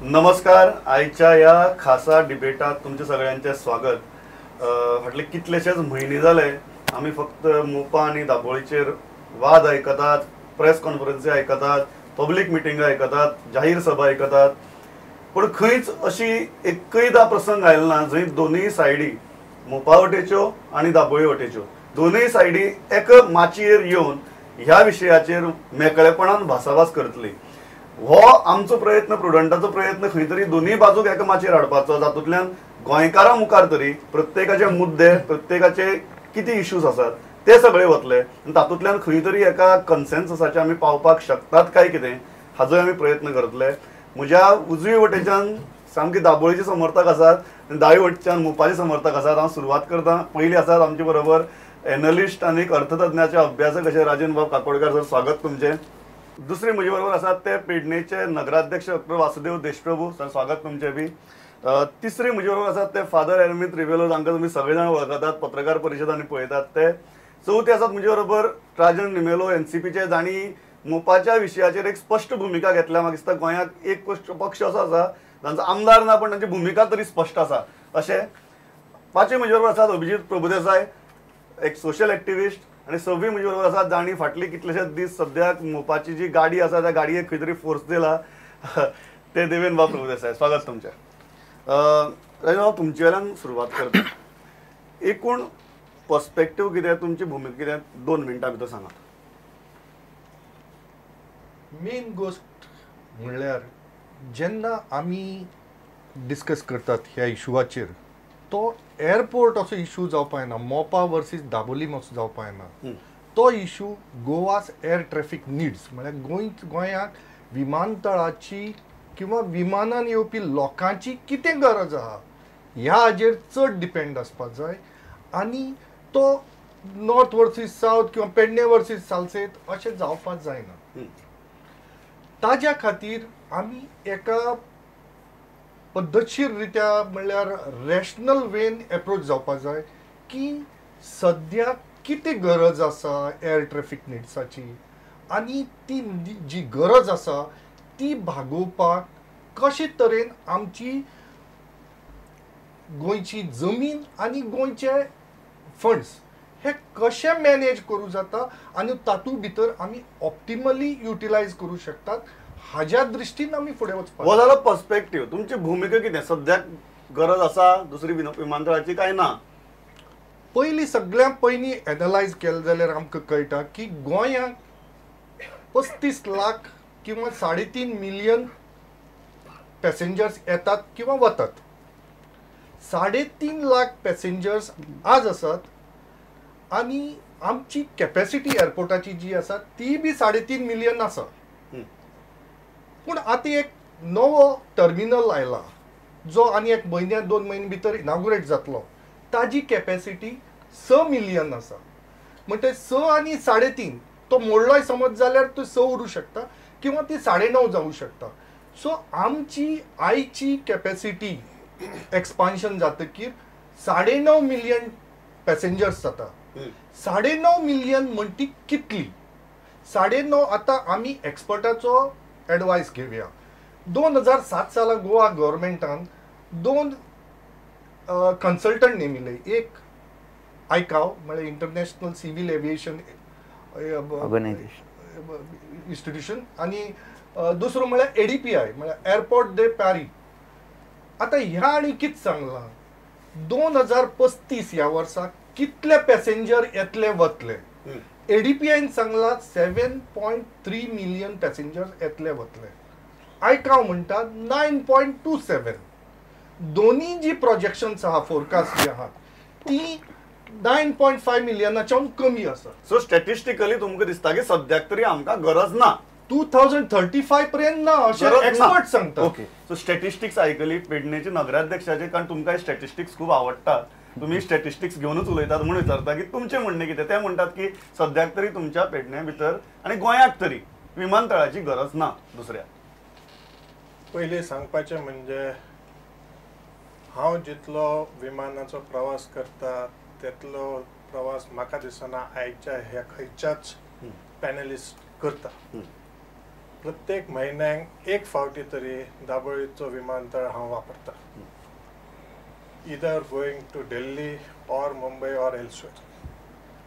नमस्कार. आयच्या ह्या खासा डिबेटात तुमचे सगळ्यांचे स्वागत. फाटले कितलेशेच म्हयने जाले आमी फक्त मोपा आनी दाबोळीचेर वाद आयकतात, प्रेस कॉन्फरन्सी आयकतात, पब्लीक मिटिंग आयकतात, जाहीर सभा आयकतात, पूण खंयच अशी एकयदा प्रसंग आयलो ना जंय दोनूय सायडी, मोपा वटेच्यो आनी दाबोळी वटेच्यो दोनूय सायडी एक माचयेर येवन ह्या विशयाचेर मेकळेपणान भासाभास करतली. हो आमचो प्रयत्न, प्रुडंटाचो प्रयत्न खंय तरी दोनूय बाजूक एका माचयेर हाडपाचो, जातूंतल्यान गोंयकारां मुखार तरी प्रत्येकाचे मुद्दे, प्रत्येकाचे कितें इश्यूज आसात ते सगळे वतले आनी तातूंतल्यान खंय तरी एका कन्सेन्ससाचे आमी पावपाक शकतात काय कितें हाजोय आमी प्रयत्न करतले. म्हज्या उजवी वटेच्यान सामकी दाबोळीचे समर्थक आसात आनी दावे वटेच्यान मोपाचे समर्थक आसात. हांव सुरवात करता. पयलीं आसात आमचे बरोबर एनलिस्ट आनी अर्थतज्ञाचे अभ्यासक अशे राजन बाब काकोडकर सर, स्वागत तुमचें. दुसरे म्हजे बरोबर आसात ते पेडणेचे नगराध्यक्ष डॉक्टर वासुदेव देशप्रभू सर, स्वागत तुमचें बी. तिसरे म्हजे बरोबर आसात ते फादर एर्मित रिबेलो, जांकां तुमी सगळे जाण वळखतात, पत्रकार परिशद आनी पळयतात ते. चवथे आसात म्हजे बरोबर राजन डिमेलो, एनसीपीचे, जांणी मोपाच्या विशयाचेर एक स्पश्ट भुमिका घेतल्या. म्हाका दिसता गोंयांत एक पक्ष असो आसा जांचो आमदार ना पण तांची भुमिका तरी स्पश्ट आसा अशें. पांचवे म्हजे बरोबर आसात अभिजीत प्रभुदेसाय, एक सोशल एक्टिविस्ट. आनी सव्वी म्हजे बरोबर आसात जांणी फाटली कितलेशेच दीस सद्याक मोपाची जी गाडी आसा त्या गाडयेक खंय तरी फोर्स दिला ते देवेन बाब प्रभुदेसाय, स्वागत तुमचें. राजन बाब, तुमचे वेल्यान सुरवात करता. एकूण पर्सपेक्टीव कितें, तुमची भुमिका कितें, 2 मिनटां भितर सांगात. मेन गोश्ट म्हणल्यार जेन्ना आमी डिस्कस करतात ह्या इशुवाचेर, तो एअरपोर्ट असो इशू जावपा येना, मोपा वर्सीस दाबोलीम असो जावपा येना. तो issue Goa's air traffic needs, म्हळ्यार गोंयाक विमानतळाची किंवा विमानान येवपी लोकांची कितें गरज आहा ह्या हाजेर चड डिपेंड आसपाक जाय. आनी तो नॉर्थ वर्सीस सावथ किंवा पेडणे वर्सीस सालसेत अशें जावपाक जायना. ताज्या खातीर आमी एका पद्दतशीर रित्या म्हणल्यार रॅशनल वेन एप्रोच जावपाक जाय की सद्या कितें गरज आसा एअर ट्रॅफिक निड्साची आनी ती जी गरज आसा ती भागोवपाक कशे तरेन आमची गोंयची जमीन आनी गोंयचे फंड्स हे कशे मॅनेज करूं जाता आनी तातूंत भितर आमी ऑप्टिमली युटिलायज करूं शकतात हाज्या दृश्टीन आमी फुडें वचपाक. हो जालो पर्सपेक्टीव. तुमची भुमिका कितें, सद्याक गरज आसा दुसरी विमानतळाची काय ना? पयलीं सगळ्यां पयलीं एनलायज केलें जाल्यार आमकां कळटा की गोंयांक 35 लाख किंवा 3.5 मिलियन पॅसेंजर्स येतात किंवा वतात. 3.5 लाख पॅसेंजर्स आज आसात आनी आमची कॅपॅसिटी एअरपोर्टाची जी आसा ती बी 3.5 मिलियन आसा. पूण आतां एक नवो टर्मिनल आयला जो आनी एक म्हयन्या 2 म्हयने भितर इनागुरेट जातलो, ताजी कॅपॅसिटी 6 मिलियन आसा. म्हणटे 6 आनी 3.5 तो मोडलोय समज जाल्यार तो 6 उरूं शकता किंवा ती 9.5 जावं शकता. सो आमची आयची कॅपॅसिटी एक्सपान्शन जातकीर 9.5 मिलियन पॅसेंजर्स जाता. 9.5 मिलियन म्हणटी कितली? 9.5. आतां आमी एक्सपर्टाचो एडवायस घेवया. 2007 साला गोवा गव्हर्मेंटान 2 कन्सल्टंट नेमिले, एक आयकाव म्हळ्यार इंटरनॅशनल सिव्हील एव्हिएशन इन्स्टिट्यूशन आनी दुसरो म्हळ्यार एडीपीआय म्हळ्यार एअरपोर्ट दे पॅरी. आतां ह्या आनी कितें सांगलां, 2035 ह्या वर्सा कितले पॅसेंजर येतले वतले? एडीपीआयन सांगला 7.3 मिलियन पॅसेंजर्स येतले वतले. आयकाव म्हणटा 9.27. दोन्ही जी प्रोजेक्शन्स आहा, फोरकास्ट जी आहा ती 9.5 मिलियनाच्यान कमी आसा. सो स्टॅटिस्टिकली तुमकां दिसता की सद्याक तरी आमकां गरज ना 2035 पर्यंत ना अशें एक्सपर्ट सांगता. ओके, सो स्टॅटिस्टिक्स आयकली पेडणेचे नगराध्यक्षाचे, कारण तुमकां स्टॅटिस्टिक्स खूब आवडटा, तुमी स्टॅटिस्टिक्स घेवनूच उलयतात म्हणून विचारता की तुमचें म्हणणें कितें. ते म्हणटात की सद्याक तरी तुमच्या पेडणे भितर आनी गोंयाक तरी विमानतळाची गरज ना. दुसऱ्या पयलीं सांगपाचें म्हणजे हांव जितलो विमानाचो प्रवास करता तितलो प्रवास म्हाका दिसना आयच्या ह्या खंयच्याच पॅनलिस्ट करता. प्रत्येक म्हयन्याक एक फावटी तरी दाबोळीचो विमानतळ हांव वापरता, either going to Delhi or Mumbai or elsewhere.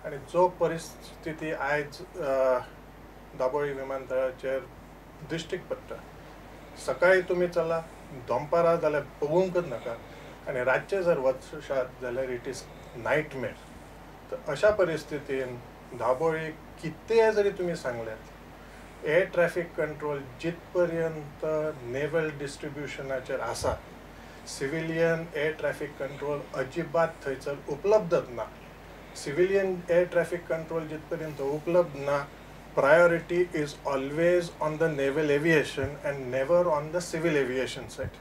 आनी जो परिस्थिती आयज दाबोळी विमानतळाचेर दिश्टीक पडटा, सकाळी तुमी चला, दनपारां जाल्यार पळोवंकच नाका, आनी रातचें जर वचशात जाल्यार it is nightmare. तर अशा परिस्थितीन दाबोळी कितेंय जरी तुमी सांगल्यात, एअर ट्रॅफिक कंट्रोल जितपर्यंत नेवल डिस्ट्रिब्युशनाचेर आसा, सिविलियन एअर ट्रॅफिक कंट्रोल अजिबात थंयसर उपलब्धच ना. सिविलियन एअर ट्रॅफिक कंट्रोल जितपर्यंत उपलब्ध ना, priority is always on the naval aviation and never on the civil aviation side.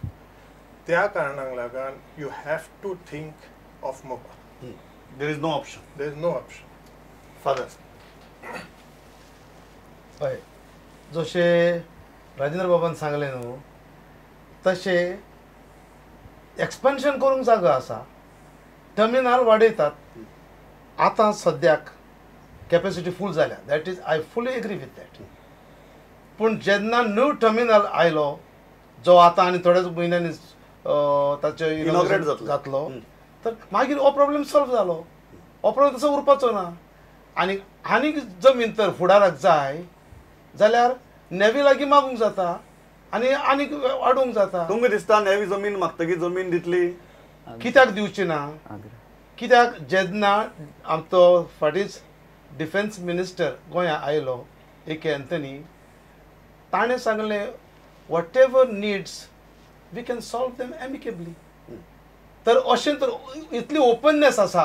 त्या कारणाक लागून you have to think of Mopa. There is no option. There is no option. Father. हय, जशें राजेंद्र बाबान सांगलें न्हू, तशें एक्सपेन्शन करूंक जागो आसा, टर्मिनल वाडयतात. आतां सद्याक कॅपेसिटी फूल जाल्या, that is I fully agree with that. पूण जेन्ना न्यू टर्मिनल आयलो, जो आतां आनी थोड्याच म्हयन्यांनी ताचें इनॉग्रेट जातलो, तर मागीर हो प्रॉब्लेम सॉल्व जालो, हो प्रॉब्लेम तसो उरपाचो ना. आनी आनीक जमीन तर फुडाराक जाय जाल्यार नेवी लागीं मागूंक जाता आनी आनीक वाडोवंक जाता. तुमकां दिसता नेवी जमीन मागतकीर जमीन दितली? कित्याक दिवची ना? कित्याक जेन्ना आमचो फाटींच डिफेन्स मिनिस्टर गोंया आयलो ए के एंथनी, ताणें सांगलें whatever needs we can solve them amicably. तर अशें तर इतली ओपननेस आसा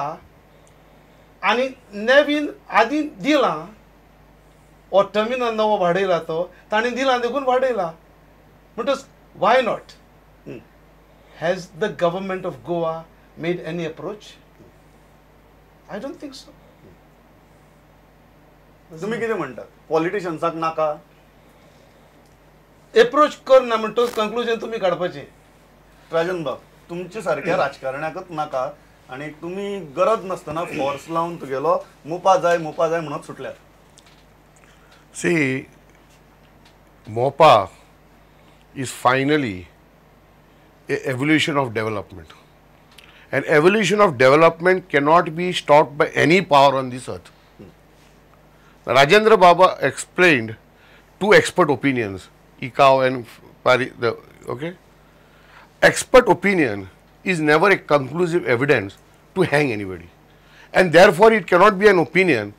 आनी नेवीन आदीं दिलां, हो टर्मिनल नवो वाडयला तो ताणें दिला देखून वाडयला, म्हणटच why not? Has the government of Goa made any approach? I don't think so. तुम्ही कितें म्हणटात, पॉलिटिशियन्साक नाका एप्रोच करना म्हणटच कंक्लुजन तुमी काडपाचें. राजन बाब, तुमचे सारक्या राजकारण्याकच नाका आनी तुमी गरज नासतना फोर्स लावन तुगेलो मोपा जाय मोपा जाय म्हणत सुटल्यात. See, Mopa is finally a evolution of development. And evolution of development cannot be stopped by any power on this earth. Rajendra Baba explained two expert opinions, ICAO and Paris, okay? Expert opinion is never a conclusive evidence to hang anybody. And therefore, it cannot be an opinion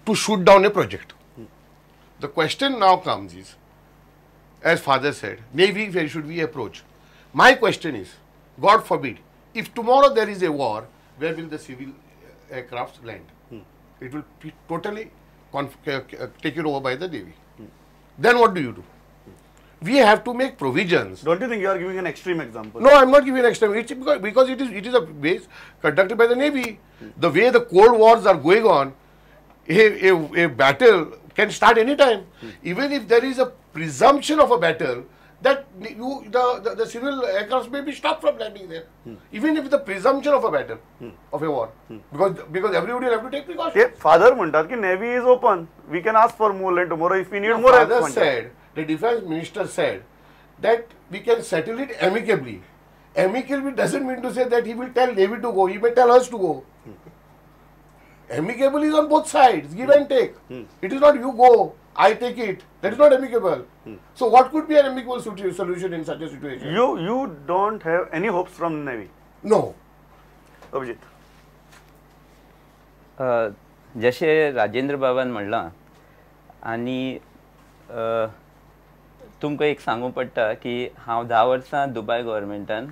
to shoot down a project. The question now comes is, as father said, maybe where should we approach? My question is, God forbid, if tomorrow there is a war, where will the civil aircrafts land? It will be totally taken over by the Navy. Then what do you do? We have to make provisions. Don't you think you are giving an extreme example? No, I am not giving an extreme. It's because it is a base conducted by the Navy. The way the Cold Wars are going on, a battle can start any time. Even if there is a presumption of a battle, that the civil aircrafts may be stopped from landing there. Even if the presumption of a battle, of a war, because everybody will have to take precautions. Father म्हणतात की Navy is open. We can ask for more land tomorrow if we need more. Father said, the defense minister said that we can settle it amicably. Amicably doesn't mean to say that he will tell Navy to go. He may tell us to go. Amicable is on both sides, give and take. It is not you go, I take it. That is not amicable. So what could be an amicable solution in such a situation? You don't have any hopes from Navy? No. Abhijit. जशे राजेंद्र बाबान म्हणलां आनी तुमकां एक सांगूंक पडटा की हांव 10 वर्सां दुबाय गव्हर्मेंटान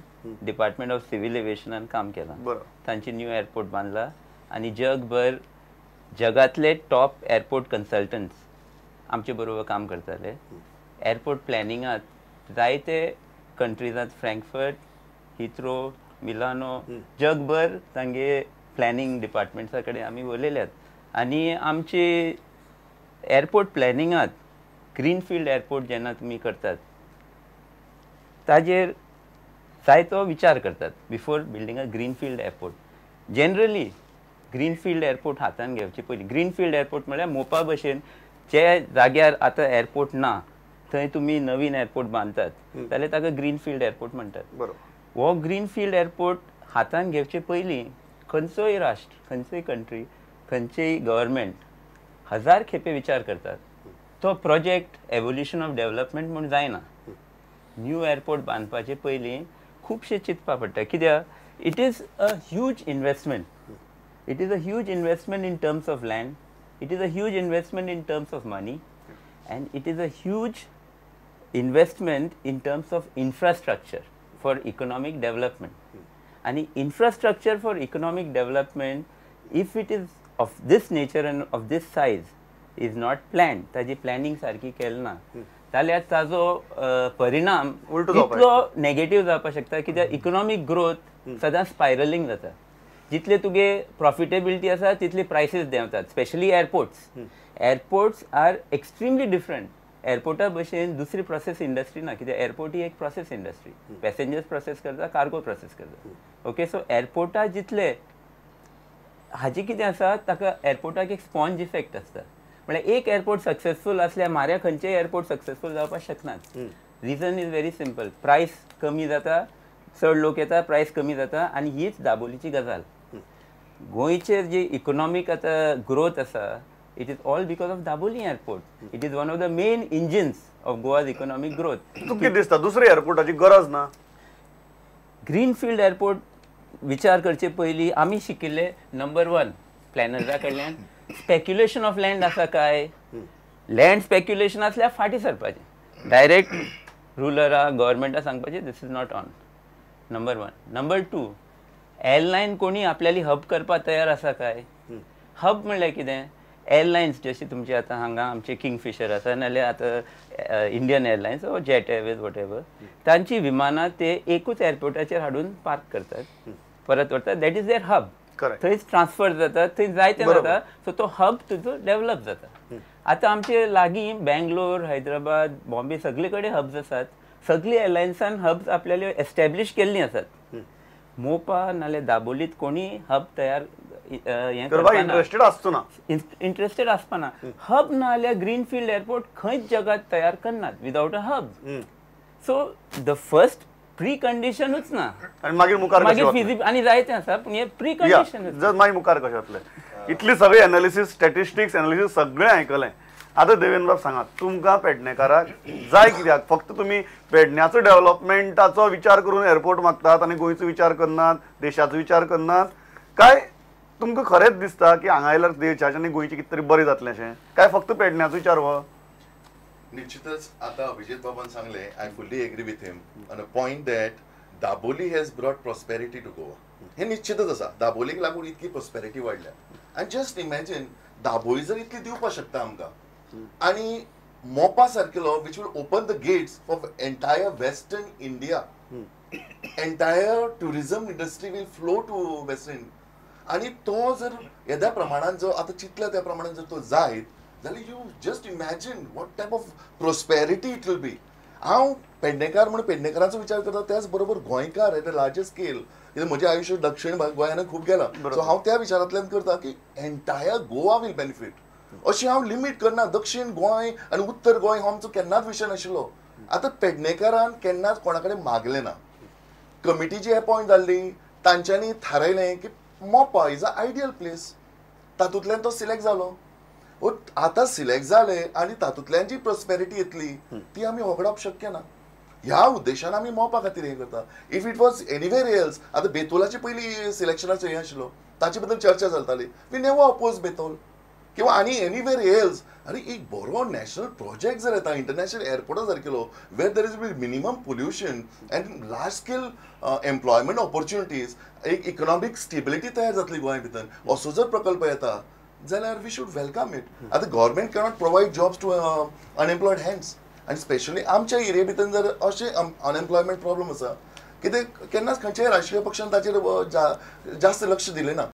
डिपार्टमेंट ऑफ सिव्हील एविएशनान काम केलां. तांची न्यू एअरपोर्ट बांदला आनी जगभर जगातले टॉप एअरपोर्ट कन्सल्टंट्स आमचे बरोबर काम करताले. एअरपोर्ट प्लॅनिंगांत जायते कंट्रीजांत फ्रँकफर्ट, हिथ्रो, मिलानो, जगभर तांगे प्लॅनिंग डिपार्टमेंट्सा कडेन आमी उलयल्यात आनी आमचे एअरपोर्ट प्लॅनिंगांत ग्रीनफिल्ड एअरपोर्ट जेन्ना तुमी करतात ताजेर जायतो विचार करतात before building a greenfield airport. Generally greenfield airport हातान घेवचे पयलीं, ग्रीनफिल्ड एअरपोर्ट म्हळ्यार मोपा भशेन जे जाग्यार आतां एअरपोर्ट ना थंय तुमी नवीन एअरपोर्ट बांदतात जाल्यार ताका ग्रीन फिल्ड एअरपोर्ट म्हणटात. बरोबर. हो ग्रीन फिल्ड एअरपोर्ट हातान घेवचे पयलीं खंयचोय राष्ट्र, खंयचोय कंट्री, खंयचीय गव्हर्मेंट 1000 खेपे विचार करतात. तो प्रोजेक्ट एवोल्युशन ऑफ डेव्हलपमेंट म्हूण जायना. न्यू एअरपोर्ट बांदपाचे पयलीं खुबशें चिंतपा पडटा, कित्याक it is a huge investment. It is a huge investment in terms of land, it is a huge investment in terms of money, and it is a huge investment in terms of infrastructure for economic development. And infrastructure for economic development, if it is of this nature and of this size, is not planned, ताजी planning सारकी केली ना जाल्यार ताजो परिणाम इतलो negative जावपाक शकता, कित्याक इकॉनॉमीक ग्रोथ सदांच स्पायरलिंग जाता. जितले तुगे प्रॉफिटेबिलिटी आसा तितले प्रायसीस देंवतात. Specially airports. Airports are extremely different. एअरपोर्टा भशेन दुसरी प्रोसेस इंडस्ट्री ना, कित्याक एअरपोर्ट ही एक प्रोसेस इंडस्ट्री, पॅसेंजर्स प्रोसेस करता, कार्गो प्रोसेस करता. ओके, सो एअरपोर्टा जितले हाजी कितें आसा ताका एअरपोर्टाक एक स्पॉन्ज इफेक्ट आसता. म्हळ्यार एक एअरपोर्ट सक्सेसफूल आसल्यार माऱ्या खंयचेय एअरपोर्ट सक्सेसफूल जावपाक शकनात. Reason is very simple, price कमी जाता, चड लोक येता, प्रायस कमी जाता. आनी हीच दाबोलीची गजाल. गोंयचेर जी इकॉनॉमीक आतां ग्रोथ आसा, it is all because of Dabolim airport. It is one of the main engines of Goa's economic growth. तुका कितें दिसता दुसऱ्या एअरपोर्टाची गरज ना? ग्रीनफिल्ड एअरपोर्ट विचार करचे पयलीं आमी शिकिल्ले नंबर 1 प्लॅनर्सा कडल्यान स्पेक्युलेशन ऑफ लँड आसा काय, लँड स्पेक्युलेशन आसल्यार फाटीं सरपाचें, डायरेक्ट रुलरा गव्हर्मेंटा सांगपाचें this is not on. Number 1. Number 2, airline कोणी आपल्याली हब करपाक तयार आसा काय? हब म्हणल्यार कितें? एअरलायन्स जशी तुमची आतां हांगा आमचे किंगफिशर आसा, नाल्यार आतां Indian Airlines or Jet Airways whatever, तांची विमानां ते एकूच एअरपोर्टाचेर हाडून पार्क करतात, परत व्हरतात. That is there hub. थंयच ट्रान्सफर जाता, थंय जायते जाता. सो तो हब तुजो डेवलप जाता. आतां आमचे लागीं बेंगलोर, हैदराबाद, बॉम्बे सगळे कडेन हब्स आसात. सगळी एअरलायन्सान हब्स आपल्याले एस्टॅब्लीश केल्लीं आसात. मोपा नाल्यार दाबोलीत कोणी हब तयार इंटरेस्टेड आसचो ना, इंटरेस्टेड आसपाना. हब ना जाल्यार ग्रीनफिल्ड एअरपोर्ट खंयच जगात तयार करनात without a hub. So the first pre कंडिशनूच ना, आनी मागीर मुखार मागीर फिजिबल आनी जायतें आसा, पूण हें प्री कंडिशन जर मागीर मुखार कशें वतलें. इतली सगळी एनालिसीस, स्टॅटिस्टिक्स एनालिसीस सगळें आयकलें. आतां देवेंद्र बाब सांगात, तुमकां पेडणेकाराक जाय कित्याक? फक्त तुमी पेडण्याचो डेव्हलपमेंटाचो विचार करून एअरपोर्ट मागतात आनी गोंयचो विचार करनात, देशाचो विचार करनात, काय तुमकां खरेंच दिसता की हांगा आयल्यार देशाचें आनी गोंयचें कितें तरी बरें जातलें अशें, काय फक्त पेडण्याचो विचार हो? निश्चितच आता अभिजित बाबान सांगलें, I fully agree with him on a point that Dabolim has brought prosperity to Goa. हें निश्चितच आसा, दाबोलीक लागून इतकी प्रॉस्पेरिटी वाडल्या. आनी जस्ट इमॅजीन, दाबोळी जर इतली दिवपाक शकता आमकां, आनी Mopa सारकेलो which will open the gates of entire western India, entire tourism industry will flow to western. आनी तो जर येद्या प्रमाणान जो आतां चिंतला त्या प्रमाणान जर तो जायत जाल्यार you just imagine what type of prosperity it will be. हांव पेडणेकार म्हणून पेडणेकारांचो विचार करता, त्याच बरोबर गोंयकार एट अ लार्जर स्केल, कित्याक म्हजें आयुश्य दक्षिण गोंयान खूब गेलां, सो हांव त्या विचारांतल्यान करता की एंटायर गोवा will benefit. अशें हांव लिमीट करना, दक्षिण गोंय आनी उत्तर गोंय हो आमचो केन्नाच विशय नाशिल्लो. आतां पेडणेकारान केन्नाच कोणा कडेन मागलें ना. कमिटी जी अपॉयंट जाल्ली तांच्यांनी थारायलें की Mopa is a ideal place, तातूंतल्यान तो सिलेक्ट जालो. आतां सिलेक्ट जाले आनी तातूंतल्यान जी प्रॉस्पेरिटी येतली ती आमी होगडावप शक्य ना. ह्या उद्देशान आमी मोपा खातीर हें करता. If it was anywhere else, आतां बेतोलाचे पयलीं सिलेक्शनाचो हें आशिल्लो, ताचे बद्दल चर्चा चलताली, we never oppose Betul किंवा आनी एनीवेर एल्स. आनी एक बरो नॅशनल प्रोजेक्ट जर येता international एअरपोर्टा सारकेलो, where there is be minimum pollution and large scale employment opportunities, एक इकॉनॉमीक स्टेबिलिटी तयार जातली गोंया भितर, असो जर प्रकल्प येता जाल्यार we should welcome it. आतां government cannot provide jobs to unemployed hands, आनी स्पेशली आमच्या एरिये भितर जर अशें अनएम्प्लॉयमेंट प्रॉब्लम आसा, कितें केन्नाच खंयच्याय राजकीय पक्षान ताचेर जास्त लक्ष दिलें ना.